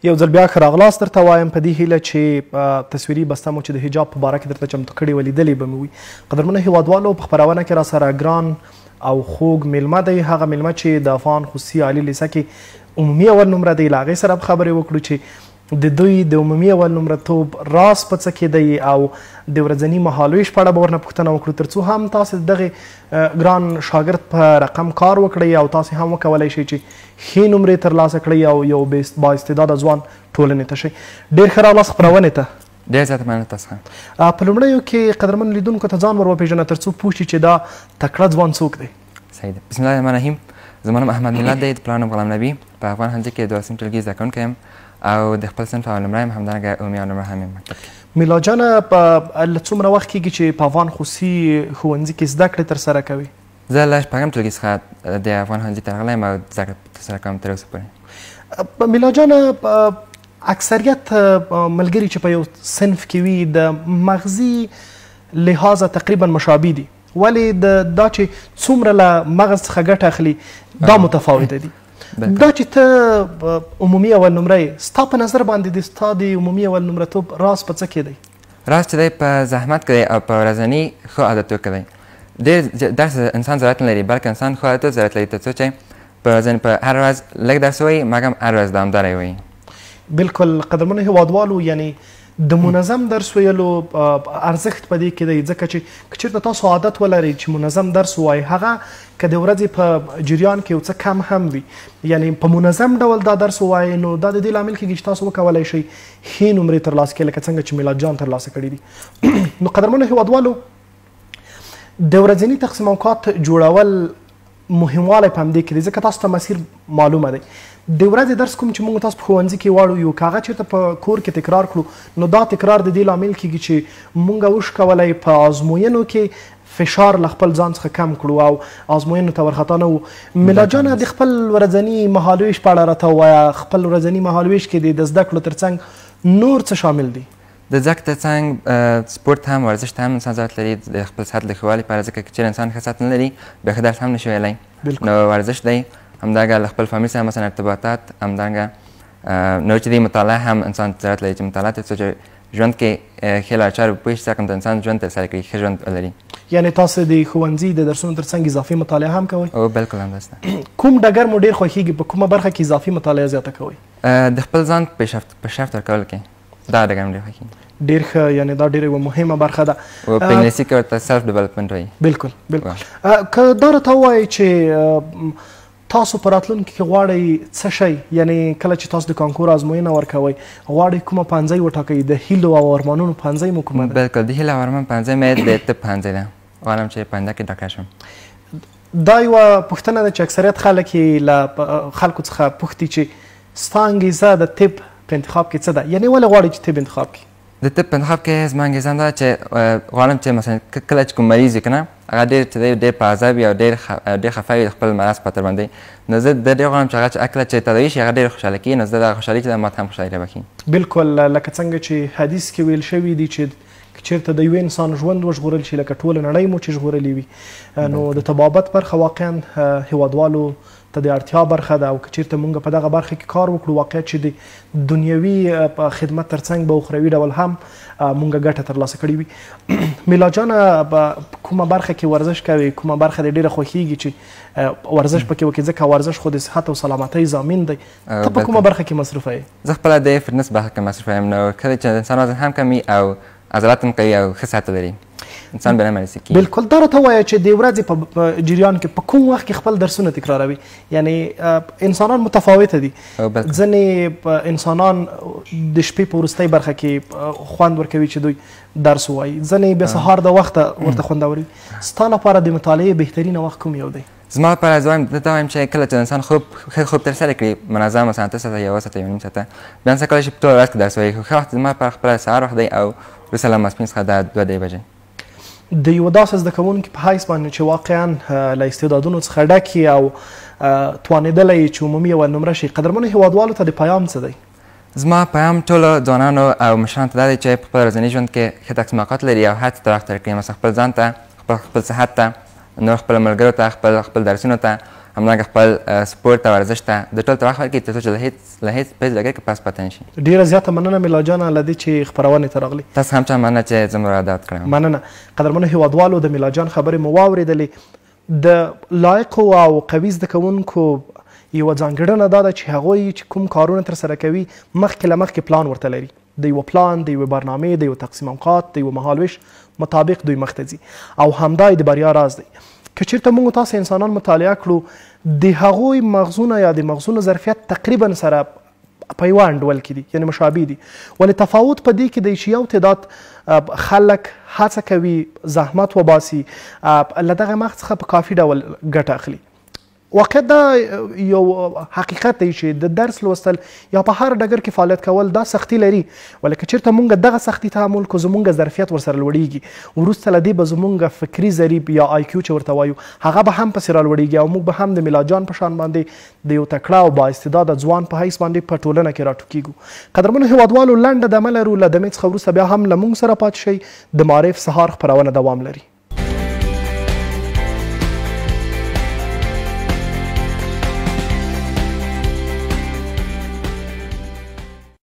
یو ځل بیا ښه راغلاست درته وایم، په دې هیله چې تصویري بسته مو چې د حجاب په باره کې درته چمتو کړې وه لیدلې به مو وي. قدرمنو هیوادوالو، په خپرونه کې راسره ګران او خوږ میلمه دی، هغه میلمه چې د افغان خصوصي عالي لیسه کې عمومي اول نمره دی. له هغې سره به خبرې وکړو چې د دوی د عمومي اول نمره توب راز په څه کې دی او د ورځني مهالویش په اړه به ورنه پوښتنه وکړو، ترڅو هم تاسې د دغې ګران شاګرد په رقم کار وکړئ او تاسې هم وکولای شئ چې ښې نمرې ترلاسه کړئ او یو با استعداده ځوان ټولنې ته شئ. ډېر ښه راغلاست خپرونې ته. ډېر زیاته مننه تاسو څخه. په لومړیو کې قدرمنو لیدونکو ته ځان ور وپېژنه ترڅو پوه شي چې دا تکړه ځوان څوک دی. صحیح ده. بسم الله الرحمن الرحیم. زما نوم احمد میلاد دی، د پلار نوم غلام نبي، په افغان ښوونځي کې 12 ټولګي زده کوونکی یم او د خپل صنف اول نمره یم، همدارنګه عمومي اول نمره هم یم مکتب کې. میلاد جانه، له څومره وخت کېږي چې په افغان خصوصي ښوونځي کې زده کړې ترسره کوي؟ زه له شپږم ټولګي څخه د افغان ښوونځي ته راغلی یم او زده کړې ترسره کوم تر اوسه پورې. میلاد جانه، اکثریت ملګري چې په یو صنف کې وي د مغزي لحاظه تقریبا مشابه دي، ولې دا چې څومره له مغز څخه ګټه اخلي دا متفاوته دي. دا چې ته عمومي اول نمره یې، ستا په نظر باندې د ستا د عمومي اول نمره توب راز په څه کې دی؟ راز چې دی په زحمت کې دی او په ورځني ښو عادتو کې دی. ډېر درس انسان ضرورت نه لري، بلکې انسان ښو عادتو ضرورت لري، تر څو چې په هر ورځ لږ درس ووایي مګم هر ورځ دوامداره یې وایي. بالکل. قدرمنو هیوادوالو، یعنی د منظم درس ویلو ارزښت په دې کې دی، ځکه چې که چېرته تاسو عادت ولرئ چې منظم درس ووایئ، هغه که د ورځې په جریان کې یو څه کم هم وي، یعنی په منظم ډول دا درس ووایئ، نو دا د دې لامل کېږي چې تاسو وکولای شئ ښې نمرې ترلاسه کړئ، لکه څنګه چې میلاد جان ترلاسه کړي دي. نو قدرمنو هیوادوالو، د ورځني تقسیم اوقات جوړول مهموالی په همدې کې دی، ځکه تاسو ته مسیر معلومه دی. د ورځې درس کوم چې موږ تاسو په ښوونځي کې واړو یو، که هغه چېرته په کور کې تکرار کړو، نو دا تکرار د دې لامل کېږي چې موږ وشو په ازموینو کې فشار له خپل ځان څخه کم کړو او ازموینو ته ورخطا نه وو. میلاد جانه، د خپل ورځني مهالویش په اړه راته ووایه، خپل ورځني مهالویش کې د زده کړو ترڅنګ نور څه شامل دي؟ د زده کړو ترڅنګ سپورت هم، ورزش ته هم انسان ضرورت لري د خپل صحت د ښه والي لپاره، ځکه که چېرې انسان ښه صحت نه لري بیا ښه درس هم نشي ویلی. نو ورزش دی، همدارنګه له خپل فامیل سره مثلا ارتباطات، همدارنګه نور چې دی مطالعه هم انسان ضرورت لري چې مطالعه تر څو چې ژوند کې ښې لارې چارې پوه شي، څنګه د انسان ژوند ترسره کړي، ښه ژوند ولري. یعنی تاسو د ښوونځي د درسونو ترڅنګ اضافي مطالعه هم کوئ؟ او بالکل همداسې ده. کوم ډګر مو ډېر خوښېږي، په کومه برخه کې اضافي مطالعه زیاته کوئ؟ د خپل ځان پیشرفت ورکولو کې دا ډګر مې ډېر خوښېږي. ډېر ښه، یعنی دا ډېره یوه مهمه برخه ده. او په انګلیسي کې ورته self development وایي. بالکل بالکل. که دا راته ووایئ چې تاسو په راتلونکي کې غواړئ څه شی، یعنی کله چې تاسو د کانکور ازموینه ورکوئ غواړئ کومه پوهنځی وټاکئ، د هیلو او ارمانونو پوهنځی مو کومه ده؟ بالکل، د هیلو او ارمان پوهنځی مې د طب پوهنځی ده، غواړم چې په آینده کې ډاکټر شم. دا یوه پوښتنه ده چې اکثریت خلک یې له خلکو څخه پوښتي چې ستا انګیزه د طب په انتخاب کې څه ده، یعنی ولې غواړئ چې طب انتخاب کړي؟ د طب په انتخاب کې زما انګیزه دا چې غواړم چې مثلا کله چې کوم مریض وي که نه، هغه ډېر چې دی ډېر په عذاب وي او ډېر خفه وي د خپل مرض په خاطر باندې، نو زه ډېر غواړم چې هغه چې کله چې تداوي شي هغه ډېر خوشحاله کېږي، نو زه دغه خوشحالي چې ده ماته هم خوشحالي رابښي. بالکل، لکه څنګه چې حدیث کې ویل شوي دي چې که چېرته د یو انسان ژوند وژغورل شي لکه ټوله نړۍ مو چې ژغورلې وي، نو د طبابت برخه واقعا هیوادوالو ته د اړتیا برخه ده، او که چېرته مونږ په دغه برخه کې کار وکړو واقعا چې د دنیوي خدمت ترڅنګ به اخروي ډول هم مونږ ګټه ترلاسه کړې وي. میلاد جانه، په کومه برخه کې ورزش کوي، کومه برخه دې ډېره خوښېږي چې ورزش پکې وکړې، ځکه ورزش خو د صحت او سلامتۍ ضامن دی، ته په کومه برخه کې مصروفه یې؟ زه خپله د فټنس برخه کې مصروفه یم، نو کله چې انسان وزن هم کمي او عضلات هم قوي او ښه صحت لري، انسان به نه مریض کېږي. بالکل. دا راته ووایه چې د ورځې په جریان کې په کوم وخت کې خپل درسونه تکراروي؟ یعنی انسانان متفاوته دي، ځینې انسانان د شپې په وروستۍ برخه کې خوند ورکوي چې دوی درس ووایي، ځینې بیا سهار د وخته ورته خوندور وي. ستا لپاره د مطالعې بهترینه وخت کوم یو دی؟ زما لپاره زه وایم دا وایم چې کله چې انسان خوب ښه خوب ترسره کړي منظم، مثلا 8 ساعته، 1 ساعته، 1.5 ساعته، بیا انسان کولی شي په ټوله ورځ کې درس ووایي. خو ښه وخت زما لپاره خپله سهار وخت دی او وروسته له ماسپښین څخه دا 2-3 بجې. د یو داسې زده کوونکي په حیث باندې چې واقعا له استعدادونو څخه ډک یې او توانېدلی یې چې عمومي اول نمره شي، قدرمنو هیوادوالو ته د پیام څه دی؟ زما پیام ټولو ځوانانو او مشرانو ته دا دی چې په خپل ورځني ژوند کې ښه تقسیم اوقات لري او هر څه ته وخت ورکړي، مثلا خپل ځان ته، خپل صحت ته، نور خپل ملګرو ته، خپل درسونو ته، همدارنګه خپل سپورت ته، ورزش ته، د ټول ته وخت ورکړي، تر څو چې له هېڅ په هېڅ ډګر کې پس پاتې نه شي. ډېره زیاته مننه میلاد جانه له دې چې خپرونې ته راغلې. تاسو هم چا مننه چې زموږ دعوت کړم. مننه. قدرمنو هیوادوالو، د میلاد جان خبرې مو واورېدلې. د لایقو او قوي زده کوونکو یوه ځانګړنه دا ده چې هغوی چې کوم کارونه ترسره کوي، مخکې له مخکې پلان ورته لري. د یوه پلان، د یوې برنامې، د یو تقسیم اوقات، د یوه مهالویش مطابق دوی مخته ځي او همدا یې د بریا راز دی. که چیرته موږ تاسو انسانان مطالعه کړو، د هغوی مغزونه یا د مغزونو ظرفیت تقریبا سره په یوه انډول کې دي، یعنی مشابه دي، ولې تفاوت په دې کې دی چې یو تعداد خلک هڅه کوي، زحمت وباسي، له دغه مغز څخه په کافي ډول ګټه اخلي. واقعیت دا یو حقیقت دی چې د درس لوستل یا په هر ډګر کې فعالیت کول دا سختی لري، ولې که چیرته مونږ دغه سختی تحمل کو، زمونږ ظرفیت ورسره لوړیږي. وروسته له دې به زمونږ فکري ضریب یا آی کیو چې ورته وایو، هغه به هم پسې رالوړیږي او موږ به هم د میلاد جان په شان باندې د یو تکړه او با استعداده ځوان په حیث باندې په ټولنه کې راټوکیږو. قدرمنو هیوادوالو، لنډه دمه لرو. له دمې څخه وروسته بیا هم له موږ سره پاتې شئ. د معارف سهار خپرونه دوام لري.